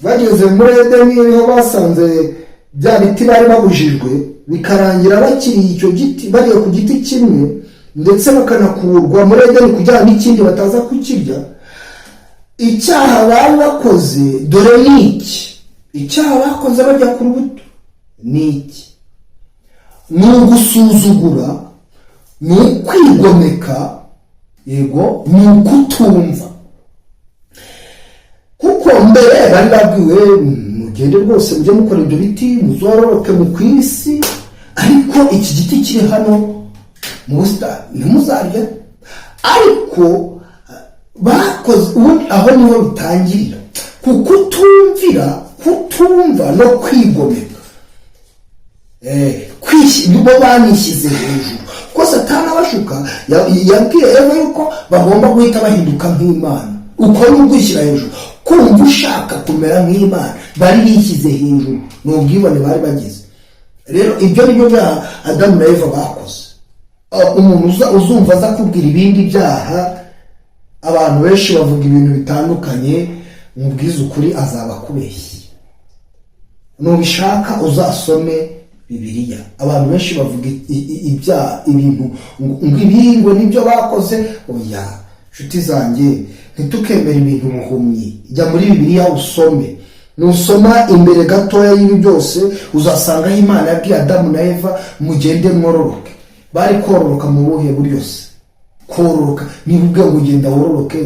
bageze muri Edeni niho basanze bya biti bari babujijwe, bikarangira bakiriye icyo giti, bariye ku giti kimwe, ndetse bakanakurwa muri Edeni kugira ngo n'ikindi bataza kukirya. Icyaha bari bakoze dore ni iki: icyaha bakoze bajya ku rubuto ni iki? Ni ugusuzugura, ni ukwigomeka, yego, ni ukutumva. Kuko mbere bari babwiwe: "Mugende rwose mujye mukora ibyo biti, muzororoke mu ku isi, ariko iki giti kiri hano mu busitani ntimuzarya." Ariko bakoze ubundi, aho niho bitangirira, ku kutumvira, kutumva no kwigomeka. Bo banishyize hejuru, kuko Satani abashuka yabwiye Eva yuko bagomba guhita bahinduka nk'Imana. Uko ni ukwishyira hejuru, kumva ushaka kumera nk'Imana. Bari bishyize hejuru, ni ubwibone bari bagize. Rero ibyo ni byo byaha Adamu na Eva bakoze. Umuntu uzumva aza kubwira ibindi byaha Abantu benshi bavuga ibintu bitandukanye, mubwize ukuri azaba akubeshye. Nubishaka uzasome Bibiliya. Abantu benshi bavuga ibyaha, ibintu ngo ibi ngo nibyo bakoze. Oya, nshuti zanjye, ntitukemere ibintu buhumyi. Jya muri Bibiliya usome. Nusoma imbere gatoya y'ibi byose, uzasanga aho Imana yabwiye Adamu na Eva: "Mugende mwororoke." Bari kororoka mu buhe buryo se? Kororoka, niba ubwe ngo ugenda wororoke,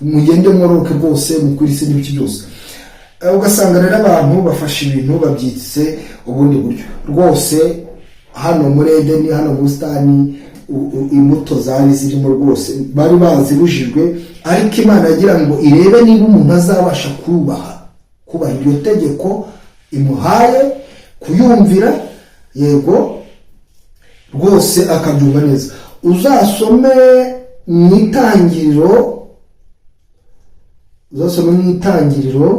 mugende mwororoke rwose, mukwira isi n'ibiki byose. Ugasanga rero abantu bafashe ibintu babyitse ubundi buryo. Rwose hano muri Edeni, hano mu busitani, imbuto zari zirimo rwose bari bazibujijwe, ariko Imana yagira ngo irebe niba umuntu azabasha kubaha iryo tegeko imuhaye, kuyumvira, yego rwose akabyumva neza. Uzasome mu Itangiriro, uzasome mu Itangiriro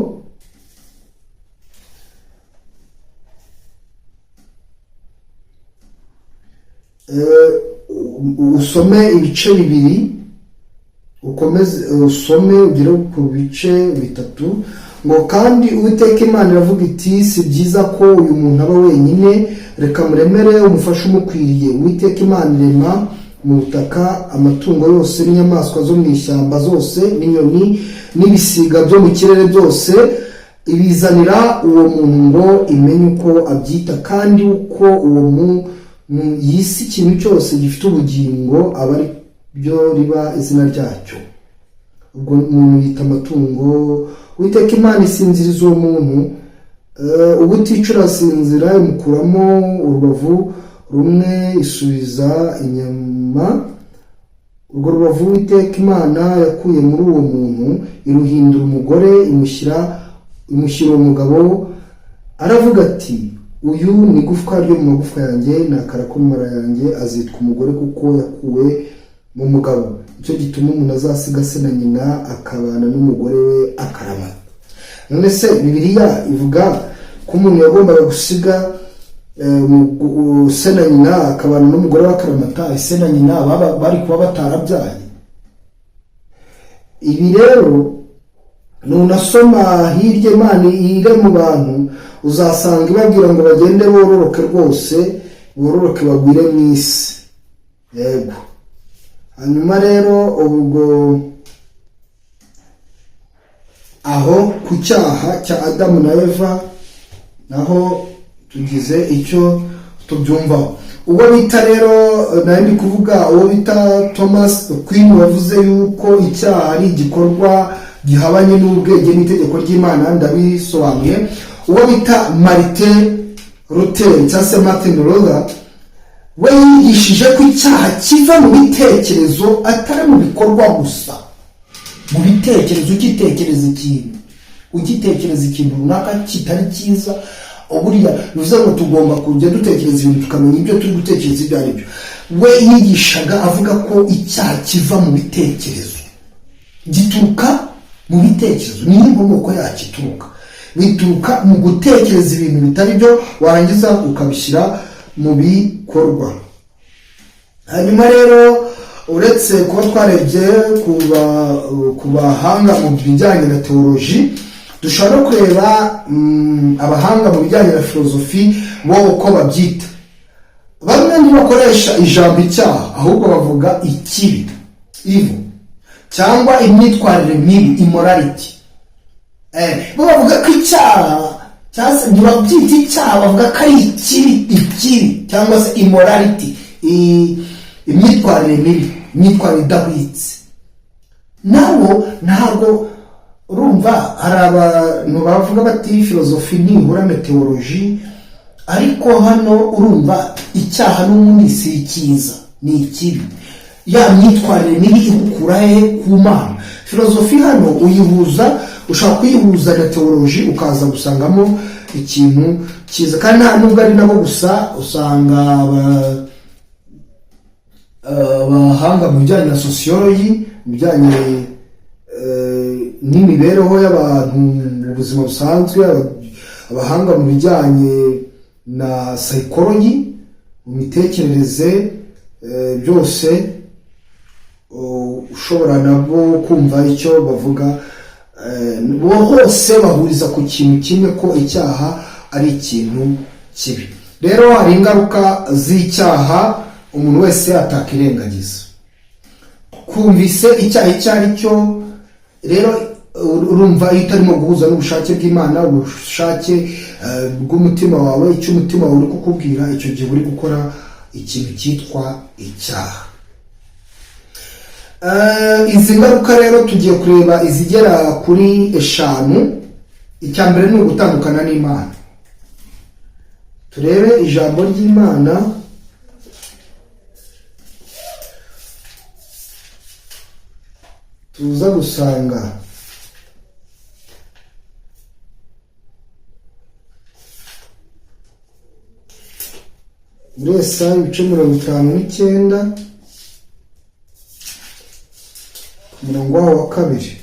usome ibice 2, ukomeze usome ugere ku bice 3. Ngo: "Kandi Uwiteka Imana iravuga iti: 'Si byiza ko uyu muntu aba wenyine, reka muremere umufasha umukwiriye.' Uwiteka Imana irema mu butaka amatungo yose n'inyamaswa zo mu ishyamba zose n'inyoni n'ibisiga byo mu kirere byose, ibizanira uwo muntu ngo imenye uko abyita. Kandi uko uwo muntu yise ikintu cyose gifite ubugingo, aba ari byo riba izina ryacyo." Ubwo umuntu yita amatungo. Uwiteka Imana isinziriza uwo muntu ubuticura, asinzira, imukuramo urubavu rumwe, isubiza inyama. Urwo rubavu Uwiteka Imana yakuye muri uwo muntu, iruhindura umugore, imushyira uwo mugabo. Aravuga ati: "Uyu ni igufwa ryo mu magufwa yanjye, ni akara ko mu mara yanjye, azitwa umugore kuko yakuwe mu mugabo. Nicyo gituma umuntu azasiga se na nyina, akabana n'umugore we akaramata." None se Bibiliya ivuga ko umuntu yagombaga gusiga se na nyina akabana n'umugore we akaramata? Se na nyina bari kuba batarabyaye? Ibi rero nunasoma hirya, Imana ire mu bantu, uzasanga ibabwira ngo bagende bororoke rwose, bororoke bagwire mu isi, yego. Hanyuma rero ubwo aho ku cyaha cya Adamu na Eva naho tugize icyo tubyumvaho. Uwo bita rero, nari ndi kuvuga uwo bita Thomas Queen, wavuze yuko icyaha ari igikorwa gihabanye n'ubwenge n'itegeko ry'Imana, ndabisobanuye. Uwo bita Martin Luther cyangwa se Martin Luther, we yigishije ko icyaha kiva mu bitekerezo, atari mu bikorwa gusa. Mu bitekerezo, ugitekereza ikintu, ugitekereza ikintu runaka kitari cyiza. Buriya bivuze ngo tugomba kujya dutekereza ibintu, tukamenya ibyo turi gutekereza ibyo ari byo. We yigishaga avuga ko icyaha kiva mu bitekerezo, gituruka mu bitekerezo, niyo inkomoko yacyo ituruka. Bituruka mu gutekereza ibintu bitari byo, warangiza ukabishyira mu bikorwa. Hanyuma rero, uretse kuba twarebye ku bahanga mu bijyanye na teoloji, dushobora no kureba abahanga mu bijyanye na filozofi bo uko babyita. Bamwe ntibakoresha ijambo icyaha, ahubwo bavuga ikibi, evil, cyangwa imyitwarire mibi, immorality. Bo bavuga ko icyaha, cyangwa se ntibabyita icyaha, bavuga ko ari ikibi, ikibi cyangwa se immorality, imyitwarire mibi, imyitwarire idahwitse. Nabo ntabwo, urumva hari abantu bavuga bati filozofi ntihura na teoloji, ariko hano urumva icyaha n'ubundi si icyiza, ni ikibi, ya myitwarire mibi igukura he? Ku Mana. Filozofi hano uyihuza, ushobora kuyihuza na teoloji, ukaza gusangamo ikintu cyiza. Kandi nta nubwo ari nabo gusa, usanga abahanga mu bijyanye na sociology, mu bijyanye n'imibereho y'abantu mu buzima busanzwe, abahanga mu bijyanye na psychology, mu mitekerereze, byose. Ushobora nabo kumva icyo bavuga. Bo hose bahuriza ku kintu kimwe, ko icyaha ari ikintu kibi. Rero hari ingaruka z'icyaha umuntu wese atakirengagiza. Kumvise icyaha icyo ari cyo rero, urumva iyo utarimo guhuza n'ubushake bw'Imana, ubushake bw'umutima wawe, icyo umutima wawe uri kukubwira, icyo gihe uri gukora ikintu cyitwa icyaha. Izi ngaruka rero tugiye kureba izigera kuri 5. Icya mbere ni ugutandukana n'Imana. Turebe ijambo ry'Imana tuza gusanga muri Yesaya ibice 59, ku murongo wawo wa 2.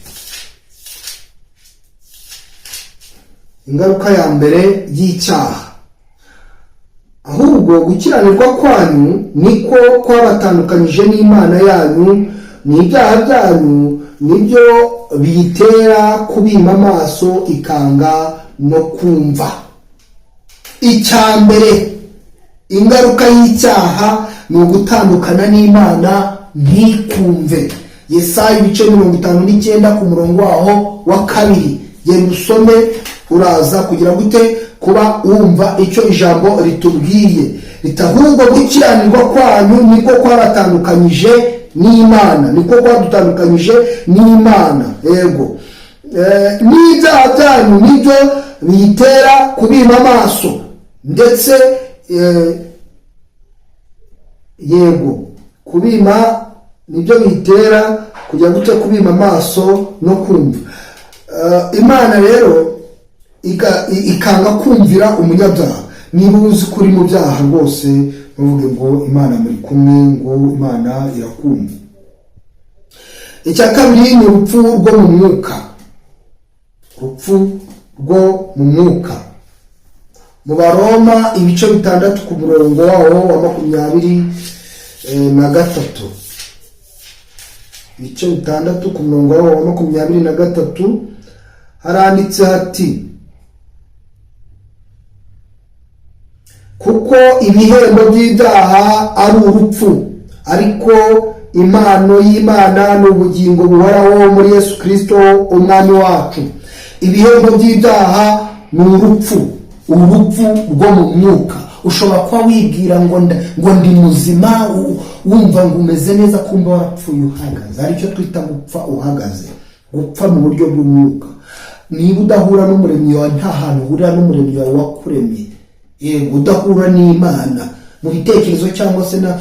Ingaruka ya mbere y'icyaha: "Ahubwo gukiranirwa kwanyu niko kwabatandukanyije n'Imana yanyu, n'ibyaha byanyu nibyo biyitera kubima amaso ikanga no kumva." Icya mbere, ingaruka y'icyaha ni ugutandukana n'Imana ntikumve. Yesaya ibice 59, ku murongo waho wa 2. Genda usome, uraza kugira gute kuba wumva icyo ijambo ritubwiye. Riti: "Ahubwo gukiranirwa kwanyu niko kwabatandukanyije n'Imana, niko kwadutandukanyije n'Imana." Yego. "N'ibyaha byanyu nibyo biyitera kubima amaso." Ndetse yego, kubima nibyo biyitera kujya gute? Kubima amaso no kumva. Imana rero ikanga kumvira umunyabyaha. Niba uzi ko uri mu byaha rwose, ntuvuge ngo Imana muri kumwe, ngo Imana irakumva. Icya kabiri ni urupfu rwo mu mwuka. Urupfu rwo mu mwuka, mu Baroma ibice 6, ku murongo wawo wa 23. Ibice 6, ku murongo wawo wa 23, haranditse hati: "Kuko ibihembo by'ibyaha ari urupfu, ariko impano y'Imana ni ubugingo buhoraho muri Yesu Kirisito Umwami wacu." Ibihembo by'ibyaha ni urupfu, urupfu rwo mu mwuka. Ushobora kuba wibwira ngo ndi muzima, wumva ngo umeze neza, kumva warapfuye uhagaze. Hari icyo twita gupfa uhagaze, gupfa mu buryo bw'umwuka. Niba udahura n'Umuremyi wawe, nta hantu uhurira n'Umuremyi wawe wakuremye, yego, udahura n'Imana mu bitekerezo cyangwa se na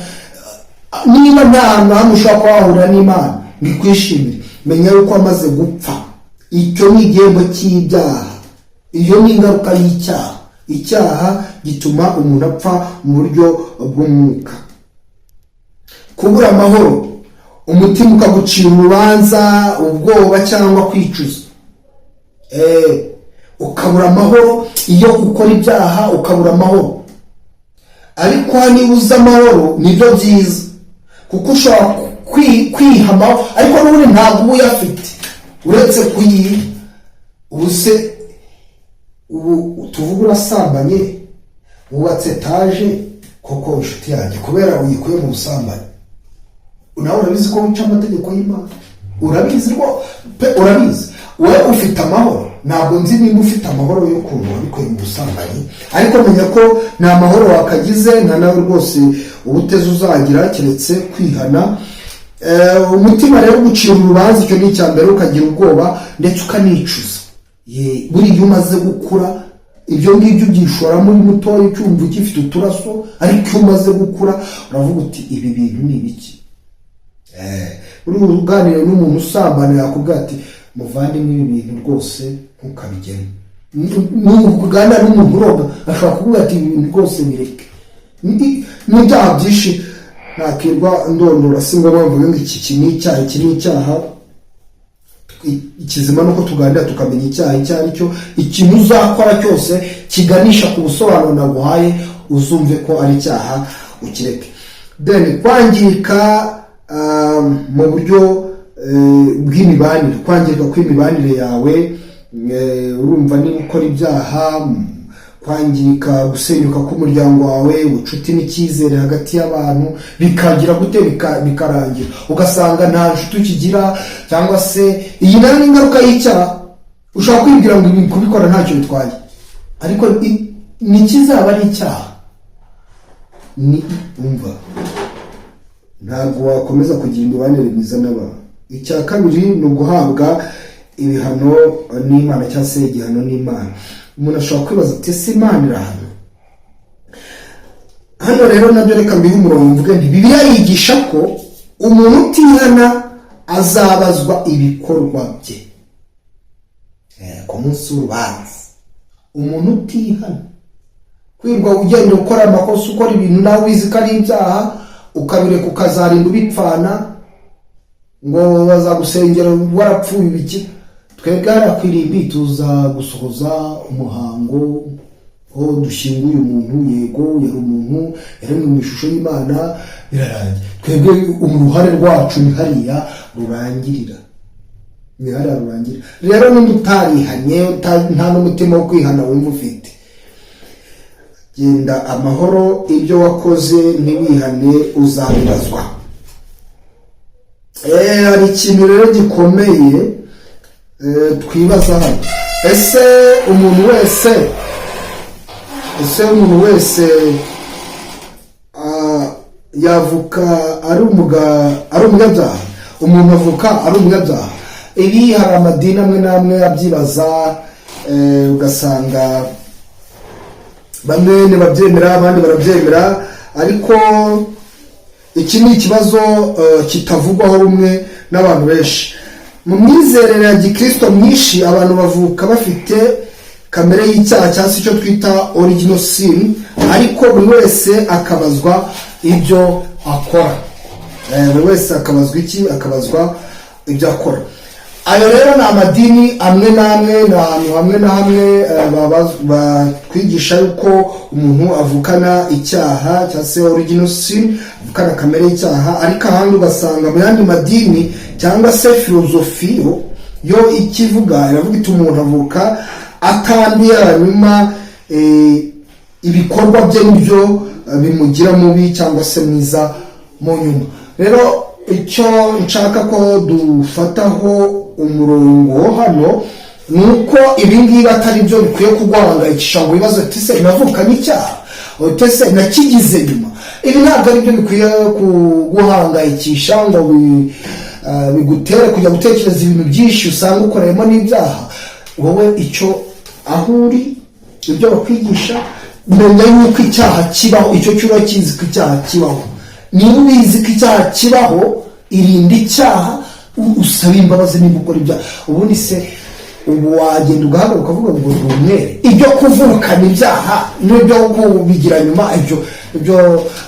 niba nta hantu hamwe ushobora kuba wahurira n'Imana ngo ikwishimire, menya yuko wamaze gupfa. Icyo ni igihembo cy'ibyaha, iyo ni ingaruka y'icyaha. Icyaha gituma umuntu apfa mu buryo bw'umwuka. Kubura amahoro, umutima ukagucira urubanza, ubwoba cyangwa kwicuza. Ukabura amahoro iyo ukora ibyaha, ukabura amahoro. Ariko niba uzi amahoro, nibyo byiza, kuko ushobora kwiha amahoro, ariko n'ubundi ntabwo uba uyafite uretse kuyiha. Ubu se ubu tuvuga urasambanye, wubatse etaje koko, inshuti yanjye, kubera uyikuye mu busambanyi, nawe urabizi ko wica amategeko y'Imana, urabizi rwo pe, urabizi. Wowe ufite amahoro? Ntabwo nzi nimba ufite amahoro y'ukuntu wabikuye mu busambanyi, ariko menya ko nta mahoro wakagize, nta nawe rwose ubuteze uzagira, keretse kwihana. Umutima rero ugucira urubanza, icyo ni icya mbere, ukagira ubwoba ndetse ukanicuza. Buriya iyo umaze gukura, ibyo ngibyo ubyishoramo uri mutoya, ucyumva ugifite uturaso, ariko iyo umaze gukura uravuga uti: "Ibi bintu ni ibiki?" Uri uganira n'umuntu usambana, yakubwira ati: "Muvandimwe, ibi bintu rwose ntukabigemo." Uganira n'umuntu uroga, ashobora kuvuga ati: "Ibi bintu rwose bireke." N'ibyaha byinshi nakirwa ndondora, si ngombwa mvuge ngo iki ni icyaha, iki ni icyaha. Ikizima ni uko tuganira tukamenya icyaha icyo ari cyo. Ikintu uzakora cyose kiganisha ku busobanuro naguhaye, uzumve ko ari icyaha, ukireke. Then kwangirika mu buryo bw'imibanire, kwangirika kw'imibanire yawe. Urumva niba ukora ibyaha, kwangirika, gusenyuka k'umuryango wawe, ubucuti n'icyizere hagati y'abantu bikagira gute? Bikarangira, ugasanga nta nshuti ukigira. Cyangwa se iyi nayo ni ingaruka y'icyaha. Ushobora kwibwira ngo ibi kubikora ntacyo bitwaye, ariko nikizaba ari icyaha. Ni umva, ntabwo wakomeza kugira imibanire myiza n'abantu. Icya kabiri ni uguhabwa ibihano n'Imana, cyangwa se igihano n'Imana. Umuntu ashobora kwibaza ati: "Ese Imana irahana?" Hano rero nabyo reka mbihe umurongo, mvuge nti: Bibiliya yigisha ko umuntu utihana azabazwa ibikorwa bye ku munsi w'urubanza. Umuntu utihana, kwirwa ugenda ukora amakosa, ukora ibintu nawe ubizi ko ari ibyaha, ukabireka, ukazarinda ubipfana, ngo bazagusengera warapfuye, ibiki. Twebwe hariya ku irimbi tuza gusohoza umuhango aho dushyinguye umuntu. Yego, yari umuntu, yaremwe mu ishusho y'Imana, birarangiye. Twebwe uruhare rwacu ni hariya rurangirira, ni hariya rurangirira. Rero nimba utarihanye, nta n'umutima wo kwihana wumva ufite, genda amahoro. Ibyo wakoze ntiwihane uzabibazwa. Hari ikintu rero gikomeye twibaza hano: ese umuntu wese yavuka ari umunyabyaha? Umuntu avuka ari umunyabyaha? Ibi hari amadini amwe n'amwe abyibaza, ugasanga bamwe ntibabyemera, abandi barabyemera, ariko iki ni ikibazo kitavugwaho rumwe n'abantu benshi. Mu myizerere ya gikristo myinshi, abantu bavuka bafite kamere y'icyaha, cyangwa se icyo twita original sin, ariko buri wese akabazwa ibyo akora. Buri wese akabazwa iki? Akabazwa ibyo akora. Ayo rero ni amadini amwe n'amwe, ni ahantu hamwe na hamwe batwigisha yuko umuntu avukana icyaha, cyangwa se original sin, avukana kamere y'icyaha. Ariko ahandi ugasanga mu yandi madini cyangwa se filozofi yo ikivuga, iravuga iti: "Umuntu avuka atanduye, hanyuma ibikorwa bye nibyo bimugira mubi cyangwa se mwiza mu nyuma." Rero icyo nshaka ko dufataho umurongo hano ni uko ibi ngibi atari byo bikwiye kuguhangayikisha ngo wibaze uti: "Se navukanye icyaha? Uti: se nakigize nyuma?" Ibi ntabwo ari byo bikwiye kuguhangayikisha ngo bigutere kujya gutekereza ibintu byinshi usanga ukoreyemo n'ibyaha. Wowe icyo aho uri, ibyo bakwigisha, menya yuko icyaha kibaho. Icyo cyo urakizi ko icyaha kibaho. Niba ubizi ko icyaha kibaho, irinda icyaha, usabe imbabazi niba ukora ibyaha. Ubundi se ubu wagenda ugahaguruka ukavuga ngo ndi umwere? Ibyo kuvukana ibyaha n'ibyo kubigira nyuma, ibyo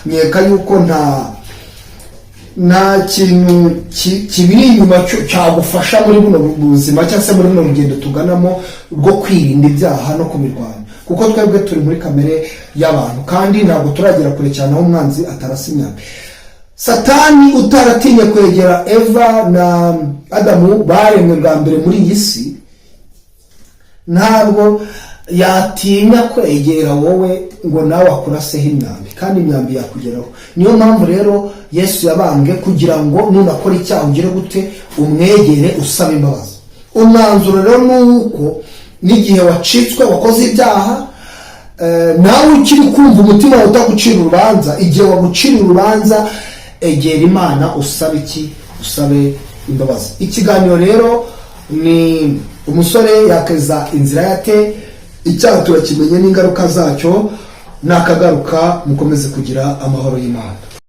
nkeka yuko nta kintu kibiri inyuma cyagufasha muri buno buzima, cyangwa se muri buno rugendo tuganamo rwo kwirinda ibyaha no kubirwanya, kuko twebwe turi muri kamere y'abantu kandi ntabwo turagera kure cyane aho umwanzi atarasa imyambi. Satani utaratinye kwegera Eva na Adamu baremwe bwa mbere muri iyi si, ntabwo yatinya kwegera wowe ngo nawe akuraseho imyambi, kandi imyambi yakugeraho. Niyo mpamvu rero Yesu yabambwe, kugira ngo nunakora icyaha ugire gute? Umwegere usaba imbabazi. Umwanzuro rero ni uko n'igihe wacitswe, wakoze ibyaha, nawe ukiri kumva umutima wawe utagucira urubanza, igihe wagucira urubanza, egera Imana usabe iki? Usabe imbabazi. Ikiganiro rero ni umusore yakeza inzira yate? Icyaha turakimenye n'ingaruka zacyo. Nakagaruka, mukomeze kugira amahoro y'Imana.